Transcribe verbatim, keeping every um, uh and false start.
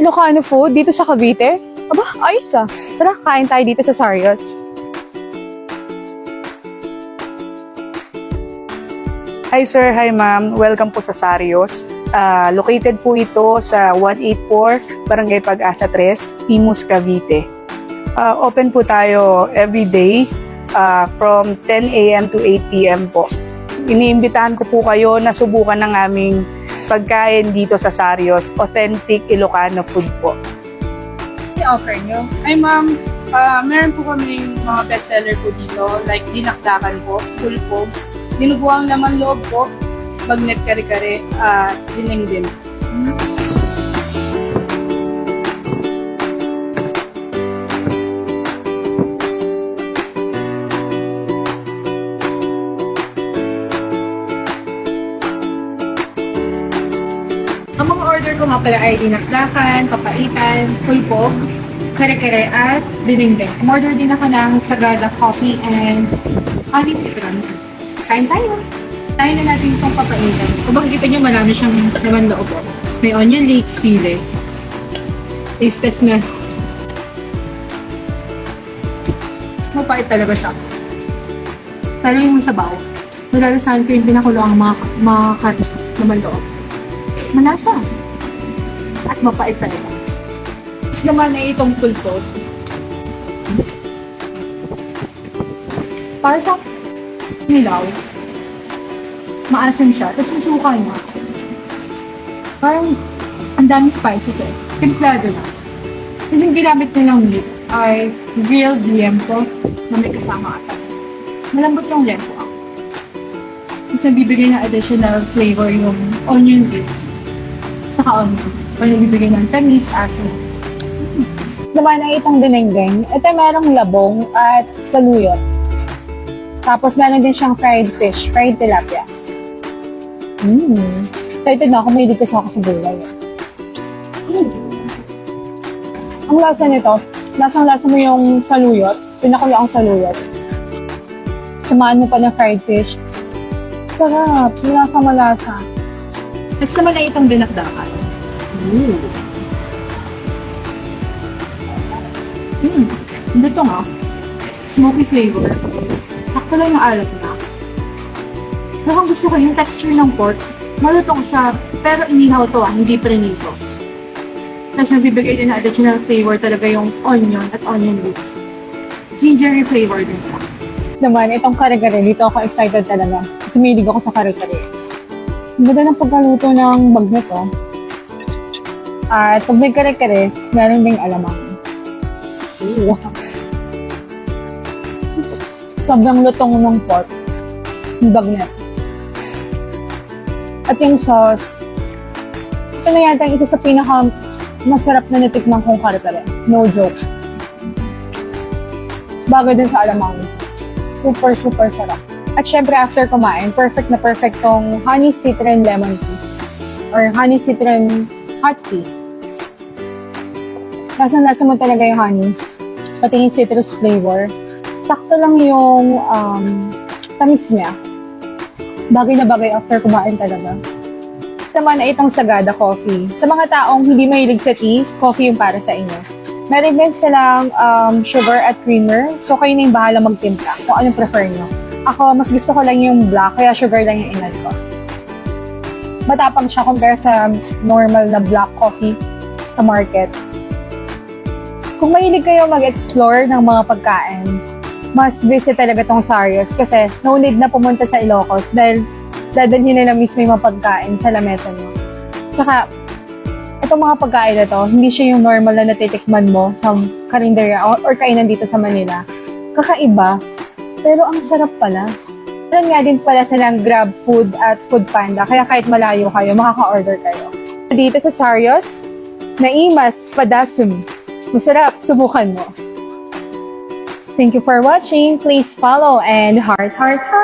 Ilocano food dito sa Cavite? Aba, ayos ah. Tara, kain tayo dito sa Sarios. Hi sir, hi ma'am. Welcome po sa Sarios. Ah, located po ito sa one eight four Barangay Pag-asa three, Imus, Cavite. Ah, open po tayo every day, ah, from ten a m to eight p m po. Iniimbitahan ko po kayo na subukan ang aming pagkain dito sa Sarios, authentic Ilocano food po. I-offer nyo? Ay, ma'am, ah, meron po kaming mga bestseller po dito, like dinakdakan po, bulpog, dinuguang laman loob po, bagnet kare-kare, at dinengdeng. Ang mga order ko nga pala ay dinakdakan, papaitan, bulpog, kare-kare, at dinengdeng. Umorder din ako ng Sagada Coffee and Honey Citron. Kain tayo. Tayo na natin itong papaitan. Kung makikita nyo, marami siyang laman loob, oh. May onion leeks, sili. Taste test na. Mapait talaga siya. Pero yung sabaw, nalalasahan ko yung pinakuloang mga, mga kat naman loob. Malasa. At mapait talaga. Tapos naman ay itong pultot. Para siyang nilaw. Maasim siya. Tapos yung suka niya. Parang ang daming spices eh. Timplado na. Tapos yung ginamit nilang meat ay grilled liempo na may kasama ata. Malambot yung liempo ah. Tapos nagbibigay ng additional flavor yung onion leaves. Saka onion. Kaya nagbibigay ng tamis, asim. Tapos naman ay itong dinengdeng. Ito merong labong at saluyot. Tapos meron din siyang fried fish, fried tilapia. Mm. Excited na ako, mahilig kasi ako sa gulay. Mm. Ang lasa nito, lasang-lasa mo yung saluyot, pinakulo ang saluyot. Samahan mo pa ng fried fish. Sarap, malasa-malasa. Next naman ay itong dinakdakan. Ooh. Mm. Dito nga, smoky flavor. Sakto lang yung alat niya. Pero kung gusto ko yung texture ng pork, malutong siya, pero inihaw to ah, hindi prinito. Tapos nagbibigay din ng additional flavor talaga yung onion at onion leaves. Gingery flavor din siya. Naman, itong kare-kare, dito ako excited talaga. Kasi mahilig ako sa kare-kare. Ang ganda ng pagkaluto ng bagnet, oh. At pag may kare-kare, meron ding alamang. Ooh. Sobrang lutong ng pork. Yung bagnet. At yung sauce, ito na yata yung isa sa pinaka masarap na natikman kong kare-kare. No joke. Bagay din sa alamang. Super, super sarap. At syempre, after kumain, perfect na perfect tong honey citron lemon tea or honey citron hot tea. Lasang-lasa mo talaga yung honey. Pati yung citrus flavor. Sakto lang yung, um, tamis niya. Bagay na bagay after kumain talaga. Naman ay itong Sagada Coffee. Sa mga taong hindi mahilig sa tea, coffee yung para sa inyo. Meron din silang, um, sugar at creamer. So, kayo na yung bahala magtimpla kung anong prefer nyo. Ako, mas gusto ko lang yung black, kaya sugar lang yung in-add ko. Matapang siya compare sa normal na black coffee sa market. Kung mahilig kayo mag-explore ng mga pagkain, must visit talaga tong Sarios kasi no need na pumunta sa Ilocos dahil dadalhin nila mismo yung mga pagkain sa lamesa nyo. Saka, itong mga pagkain na to, hindi siya yung normal na natitikman mo sa karinderya or, or kainan dito sa Manila. Kakaiba, pero ang sarap pala. Meron nga din pala silang Grab Food at Food Panda, kaya kahit malayo kayo, makaka-order kayo. Dito sa Sarios, naimas, padasem. Masarap, subukan mo. Thank you for watching. Please follow and heart, heart, heart.